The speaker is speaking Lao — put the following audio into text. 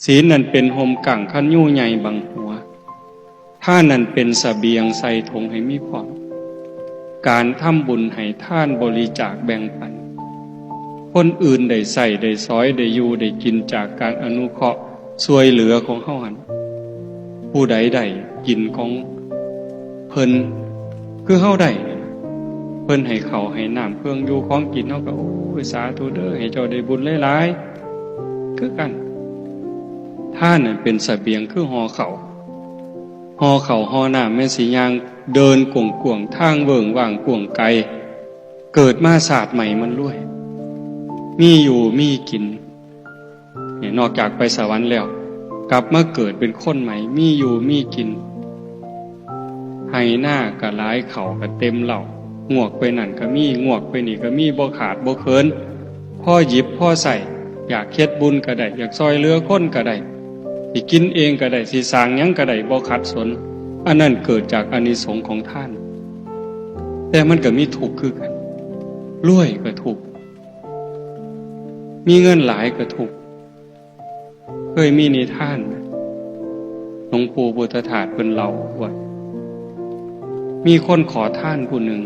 ສີນນັ້ນເປັນຮົ່ມກັ້ງຄັນຍຸງໃຫຍ່ບັງຫົວ, ທານນັ້ນເປັນສະບຽງໃສ່ຖົງໃຫ້ມີພ້ອມ. ການທຳບຸນໃຫ້ທານບໍລິຈາກແບ່ງປັນ, ຄົນອື່ນໄດ້ໃຊ້ໄດ້ສອຍໄດ້ຢູ່ໄດ້ກິນຈາກການອະນຸເຄາະຊ່ວຍເຫຼືອຂອງເຮົາຫັ້ນ, ຜູ້ໃດໄດ້ກິນຂອງເພິ່ນຄືເຮົາໄດ້, ເພິ່ນໃຫ້ເຂົ້າໃຫ້ນ້ຳເຄື່ອງຢູ່ຂອງກິນ ເຮົາກໍ ໂອ້ຍ ສາທຸເດີ ໃຫ້ເຈົ້າໄດ້ບຸນຫຼາຍໆ ຄືກັນ. ທານນັ້ນເປັນສະບຽງຄືຫໍ່ເຂົ້າ, ຫໍ່ເຂົ້າຫໍ່ນ້ຳແມ່ນຊິຍ່າງເດີນກວ້າງໆ ທາງເວີ້ງວ່າງກວ້າງໄກ, ເກີດມາຊາດໃໝ່ມັນລວຍ, ມີຢູ່ມີກິນ. ນີ້ນອກຈາກໄປສະຫວັນແລ້ວ ກັບມາເກີດເປັນຄົນໃໝ່ ມີຢູ່ມີກິນ, ໄຮ່ນາກໍຫຼາຍ ເຂົ້າກໍເຕັມເລົ້າ, ງວກໄປນັ້ນກໍມີ ງວກໄປນີ້ກໍມີ ບໍ່ຂາດບໍ່ເຂີນ, ພໍຫຍິບພໍໃຊ້, ຢາກເຮັດບຸນກໍໄດ້ ຢາກຊ່ອຍເຫຼືອຄົນກໍໄດ້, ຊິກິນເອງກໍໄດ້ ຊິສ້າງຫຍັງກໍໄດ້ ບໍ່ຂັດສົນ. ອັນນັ້ນເກີດຈາກອານິສົງຂອງທານ. ແຕ່ມັນກໍມີທຸກຄືກັນ, ລວຍກໍທຸກ ມີເງິນຫຼາຍກໍທຸກ. ເຄີຍມີນິທານ ຫຼວງປູ່ພຸດທະທາດເພິ່ນເລົ່າວ່າ ມີຄົນຂໍທານຜູ້ໜຶ່ງ